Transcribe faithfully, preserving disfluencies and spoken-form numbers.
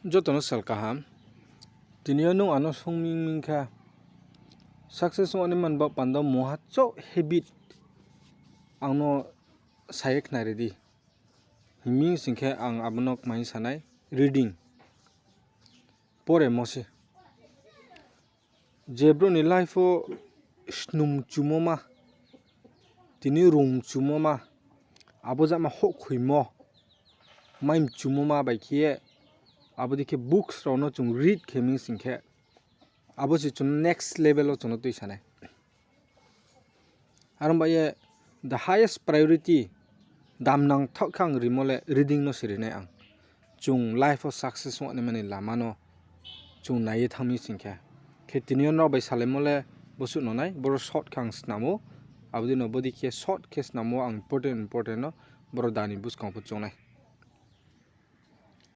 Joto no sal kaham. Tini yo nung ano sung ming ming kha, success ong ani man ba panda mungha chouh habit ang no sa ye khnari di. Himing sing khe ang abo no kmai sa nai, reading. Poremo se. Je brouh ni life wo snum mchumo ma, tini rung mchumo ma, abo jama houhkhoimo, mai mchumo ma bai khe ye, abo dei khe books rao no chung read khe ming sing khe, abo se chung no next level wo chung no tuisa nai. Aro bai ye the highest priority, damnang thaoh khe ang rimo le reading no se ri nai ang. Chung life wo success ong ani mani lama no chung nai ye thanng mi sing khe. Khe tini yo nrao bai salaimo le bosuh no nai, boro short khe ang snam ou, abo dei no bodei khe short khe snam wo ang important important no boro dani buskang pho choung nai.